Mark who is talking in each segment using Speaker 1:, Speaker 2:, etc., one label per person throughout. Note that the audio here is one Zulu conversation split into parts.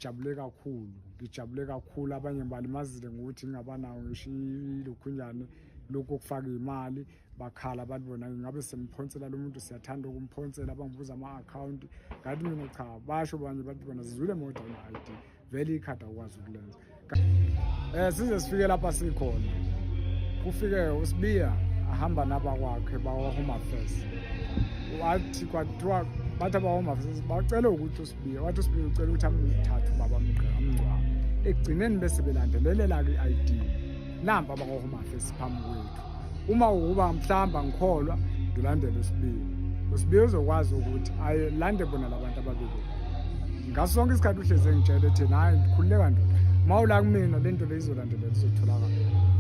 Speaker 1: Ngijabule kakhulu, ngijabule kakhulu. Abanye ngibalimazile ngokuthi ngingabanawo ngisho ilokhunjane lokhu okufaka imali, bakhala bathi bona ngabe simphonsela lo muntu, siyathanda ukumphonsela, bangibuza ama-akhawunti. Ngathi mina cha, basho banye bathi bona sizwile moda una-ID, vele ikhadi awukwazi ukulenza. Size sifike lapha sikhona, kufike uSibiya ahamba nabakwakhe bakwa-Home Affairs, wathi kwathiwa bathi aba-Home Affairs bacele ukuthi uSibiya, wathi uSibiya ucela ukuthi amthathe ubaba amngcwabe. Ekugcineni bese belandelelela-ke i-ID, nampa abakwa-Home Affairs phambi kwethu. Uma ukuba mhlawumbe angikholwa, ngilandele uSibiya, uSibiya uzokwazi ukuthi ayelande bona labantu ababili. Ngaso sonke isikhathi uhlezi engitshela ethi, hayi, ndikhululeka ndoda, uma ula kumina le nto le izolandelela, izotholakala,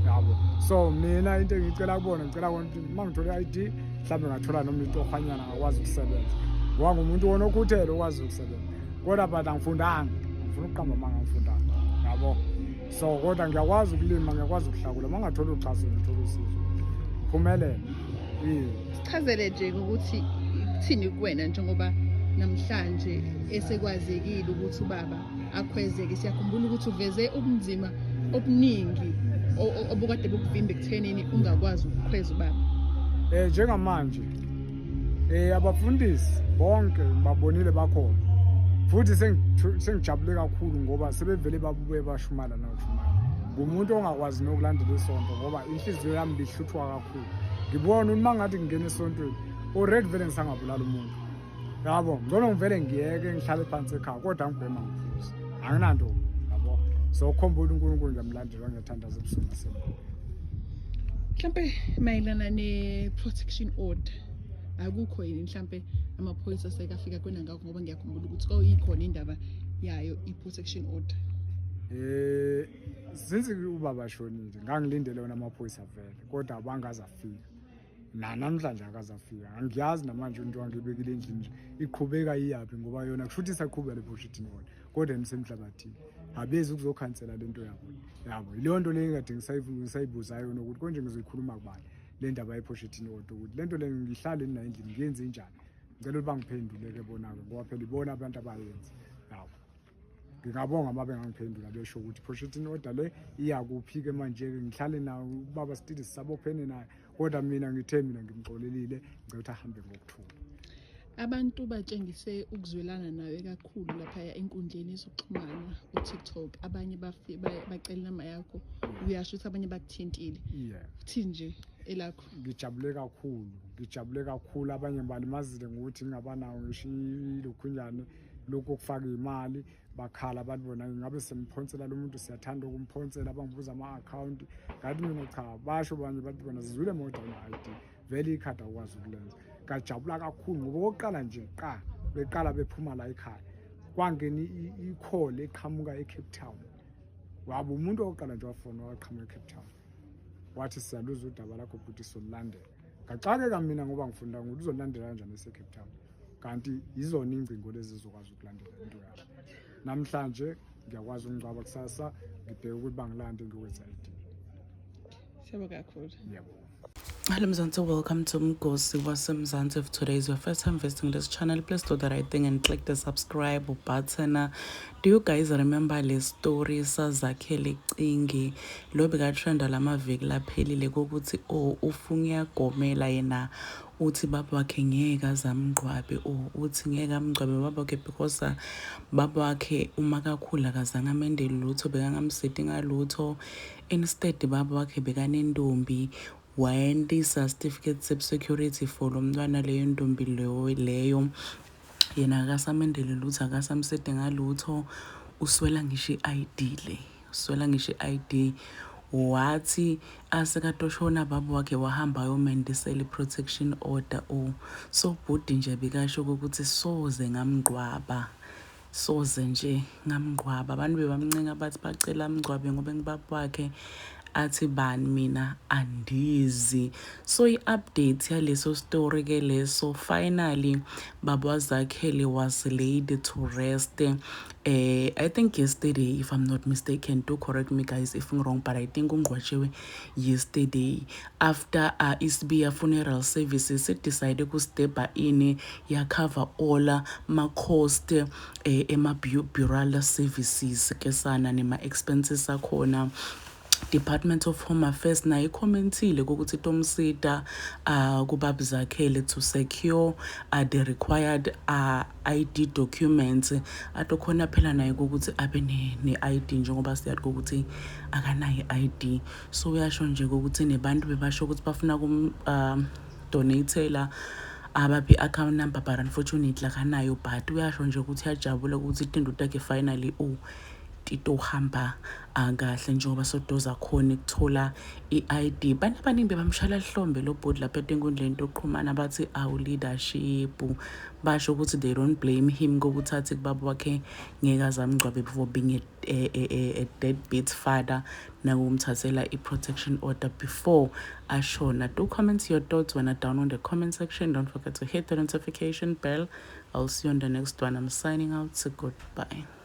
Speaker 1: yabo. So mina into engiyicela kubona, ngicela kona ukuthi uma ngithole i-ID, mhlawumbe ngathola noma itohwanyana, ngakwazi ukusebenza, ngoba ngumuntu wona okhuthele, okwazi ukusebenza, kodwa but angifundanga, ngifuna ukuqamba amanga, angifundanga, yabo. So kodwa ngiyakwazi ukulima, ngiyakwazi ukuhlakula. Uma ngathola uxhaso, ngithola usizo, ngiphumelele.
Speaker 2: Sichazele nje ukuthi kuthini kuwena njengoba namhlanje esekwazekile ukuthi ubaba akhwezeke. Siyakhumbula ukuthi uveze ubunzima obuningi obukade bukuvimba ekuthenini ungakwazi ukukhweza ubaba.
Speaker 1: Njengamanje abafundisi bonke ngibabonile bakhona, futhi sengijabule kakhulu ngoba sebevele babuye bashumala nokushumala. Ngumuntu ongakwazi nokulandela isonto ngoba inhliziyo yami bihluthwa kakhulu. Ngibona ukuthi uma ngathi ngingena esontweni already vele ngisangabulala umuntu, yabo. Ngcono ngivele ngiyeke, ngihlale phansi ekhaya, kodwa ngibhema, ngiphuza, anginanto, yabo. So khomba ukuthi uNkulunkulu ngiyamlandela, ngiyathandaza ebusuku nasemini.
Speaker 2: Mhlampe mayelana ne-protection order, akukho yini mhlampe amaphoyisa sekafika kwena ngakho? Ngoba ngiyakhumbula ukuthi kwakuyikhona indaba yayo i-protection order.
Speaker 1: Since ubaba shonile, ngangilindele wona amaphoyisa vele, kodwa abangaze afika. Na namhlanje akaze afika. Angiyazi namanje into angibekile endlini nje iqhubeka iyaphi, ngoba yona kusho ukuthi isaqhubeka le protection order, kodwa emsemhlabathini abezi ukuzokhansela lento yabo, yabo. Ileyo nto le engade ngisayibuzayo yona ukuthi konje ngizoyikhuluma kubani le ndaba ye-protection order, ukuthi le nto le ngihlale nayo endlini ngiyenze njani. Ngicela ukuthi bangiphendule-ke bona-ke, ngoba phela ibona abantu abayenza, yabo. Ngingabonga uma bengangiphendula besho ukuthi protection order le iyakuphi-ke manje-ke. Ngihlale nayo ubaba, still sisabophene naye, kodwa mina ngithe mina ngimxolelile, ngicela ukuthi ahambe ngokuthula.
Speaker 2: Abantu batshengise ukuzwelana nawe kakhulu laphaya enkundleni yezokuxhumana u-TikTok. Abanye bacela inamba yakho, uyasho ukuthi abanye bakuthintile. Uthini nje elakho?
Speaker 1: Ngijabule kakhulu, ngijabule kakhulu. Abanye ngibalimazile ngokuthi ngingabanawo ngisho ilokhunjane lokhu okufaka imali, bakhala bathi bona ngabe simphonsela lo muntu, siyathanda ukumphonsela, bangibuza ama-akhawunti. Ngathi mina cha, basho banye bathi bona sizwile moda una-ID, vele ikhadi awukwazi ukulenza. Ngajabula kakhulu ngoba okokuqala nje qa beqala bephuma la ekhaya, kwangena i-call eqhamuka e-Cape Town. Waba umuntu owokuqala nje wafona waqhamuka e-Cape Town, wathi siyaluza udaba lakho bhuti, solulandela. Ngaxakeka mina ngoba ngifunda ukuthi uzolandela kanjani ese-Cape Town, kanti yizona ingcingo lezi zizokwazi ukulandela into yakho. Namhlanje ngiyakwazi ukungcwaba, kusasa ngibheke ukuthi bangilande ngiyokwenza ID.
Speaker 2: Siyabonga kakhulu.
Speaker 1: Ngiyabonga.
Speaker 3: Hello Mzansi, welcome to Mgosi waseMzansi. If today is your first time visiting this channel, please do the right thing and click the subscribe button. Do you guys remember le story saZakhele Cingi lo bekatrenda lamaviki laphelile kokuthi oh, ufuna uyagomela yena, uthi baba wakhe ngeke aze amngcwabe, oh, uthi ngeke amngcwabe baba wakhe because baba wakhe uma kakhulu akazange amendele lutho, bekangamsiti ngalutho. Instead baba wakhe bekanentombi, wayentisa certificate security for lo mntwana, leyo ntombi leyo. Yena akasamendele lutho, akasamsede ngalutho, uswela ngisho i-ID le, uswela ngisho i-ID. Wathi asekatoshona baba wakhe, wahamba ayomendisela i-protection order. Oh, so bhudi nje bekasho ukuthi soze ngamngcwaba, soze nje ngamngcwaba. Abantu bebamncenga bathi bacela amngcwabe ngoba ngibaba wakhe. Athi bani mina andizi. So i-update yaleso story ke leso. Finally, baba Zakhele was laid to rest, I think yesterday, if I'm not mistaken. Do correct me, guys, if I'm wrong, but I think ungcwatshiwe yesterday after Isbiya Funeral Services decide ukustepa in, yacover all ma-cost ema-burial services ke sana, nema-expenses akhona. Department of Home Affairs nayo icommentile ukuthi itomsita kubaba Zakhele to secure the required ID documents, atokhona phela naye ukuthi abe ne-ID, njengoba siyazi ukuthi akanayo i-ID. So uyasho nje ukuthi nebantu bebasho ukuthi bafuna kum donatela, abaphi i-account number, but unfortunately akanayo. But uyasho nje ukuthi uyajabula ukuthi itinto takhe finally titohamba kahle, njengoba sodoza khona ukuthola i-ID. Bantu abaningi bebamshala hlombe lo bhodi lapha enkundleni yokuxhumana, bathi awu, leadership. Basho ukuthi they don't blame him kokuthi athi kubaba wakhe ngeke aze amngcwabe before being a deadbeat father, nakumthathela i-protection order before ashona. Do comment your thoughts when down on the comment section. Don't forget to hit the notification bell. I'll see you on the next one. I'm signing out, so goodbye.